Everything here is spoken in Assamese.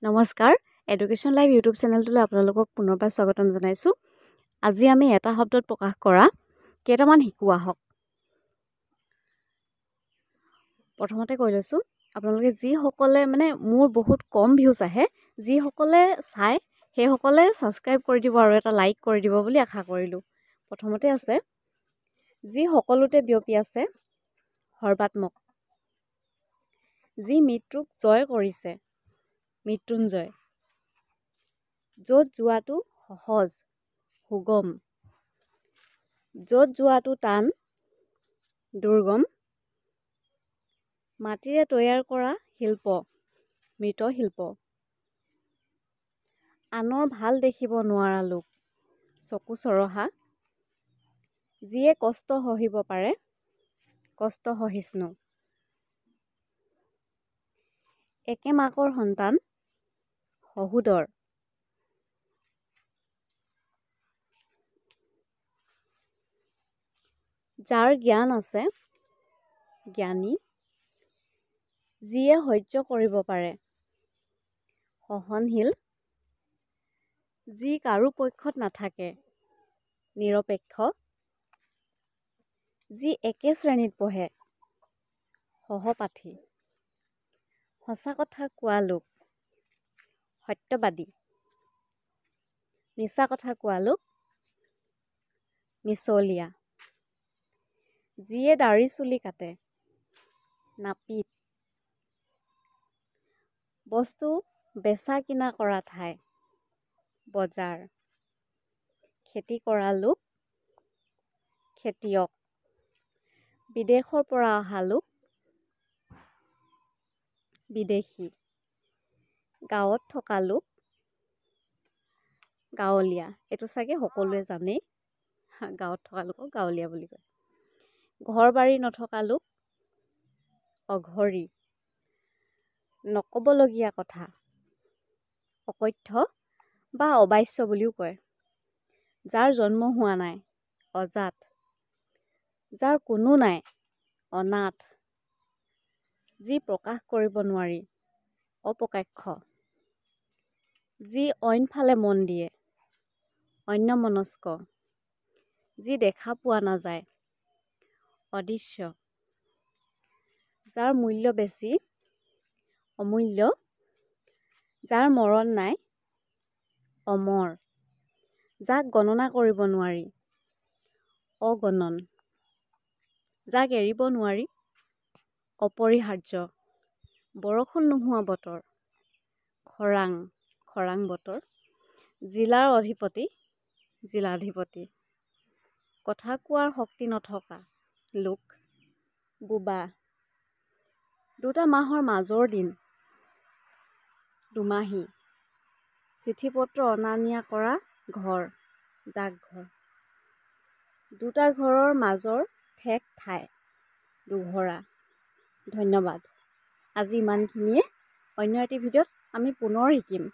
নমস্কাৰ, এডুকেশ্যন লাইভ ইউটিউব চেনেলটোলৈ আপোনালোকক পুনৰবাৰ স্বাগতম জনাইছোঁ। আজি আমি এটা শব্দত প্ৰকাশ কৰা কেইটামান শিকোঁ আহক। প্ৰথমতে কৈ লৈছোঁ, আপোনালোকে যিসকলে মানে মোৰ বহুত কম ভিউজ আহে, যিসকলে চায় সেইসকলে ছাবস্ক্ৰাইব কৰি দিব আৰু এটা লাইক কৰি দিব বুলি আশা কৰিলোঁ। প্ৰথমতে আছে যি সকলোতে বিয়পি আছে, সৰ্বাত্মক। যি মৃত্যুক জয় কৰিছে, মৃত্যুঞ্জয়। য'ত যোৱাটো সহজ, সুগম। য'ত যোৱাটো টান, দুৰ্গম। মাটিৰে তৈয়াৰ কৰা শিল্প, মৃৎশিল্প। আনৰ ভাল দেখিব নোৱাৰা লোক, চকু চৰহা। যিয়ে কষ্ট সহিব পাৰে, কষ্ট সহিষ্ণু। একে মাকৰ সন্তান, সহোদৰ। যাৰ জ্ঞান আছে, জ্ঞানী। যিয়ে সহ্য কৰিব পাৰে, সহনশীল। যি কাৰো পক্ষত নাথাকে, নিৰপেক্ষ। যি একে শ্ৰেণীত পঢ়ে, সহপাঠী। সঁচা কথা কোৱা লোক, সত্যবাদী। মিছা কথা কোৱা লোক, মিছলীয়া। যিয়ে দাঢ়ি চুলি কাটে, নাপিত। বস্তু বেচা কিনা কৰা ঠাই, বজাৰ। খেতি কৰা লোক, খেতিয়ক। বিদেশৰ পৰা অহা লোক, বিদেশী। গাঁৱত থকা লোক, গাঁৱলীয়া। এইটো চাগে সকলোৱে জানেই, গাঁৱত থকা লোকক গাঁৱলীয়া বুলি কয়। ঘৰ বাৰী নথকা লোক, অঘৰী। নক'বলগীয়া কথা, অকথ্য বা অবাচ্য বুলিও কয়। যাৰ জন্ম হোৱা নাই, অজাত। যাৰ কোনো নাই, অনাথ। যি প্ৰকাশ কৰিব নোৱাৰি, অপ্ৰকাশ্য। যি অইনফালে মন দিয়ে, অন্যমনস্ক। যি দেখা পোৱা নাযায়, অদৃশ্য। যাৰ মূল্য বেছি, অমূল্য। যাৰ মৰণ নাই, অমৰ। যাক গণনা কৰিব নোৱাৰি, অগণন। যাক এৰিব নোৱাৰি, অপৰিহাৰ্য। বৰষুণ নোহোৱা বতৰ, খৰাং, খৰাং বতৰ। জিলাৰ অধিপতি, জিলাধিপতি। কথা কোৱাৰ শক্তি নথকা লোক, বোবা। দুটা মাহৰ মাজৰ দিন, দুমাহী। চিঠি পত্ৰ অনা নিয়া কৰা ঘৰ, ডাকঘৰ। দুটা ঘৰৰ মাজৰ ঠেক ঠাই, দুঘৰা। ধন্যবাদ। আজি ইমানখিনিয়ে। অন্য এটি ভিডিঅ'ত আমি পুনৰ শিকিম।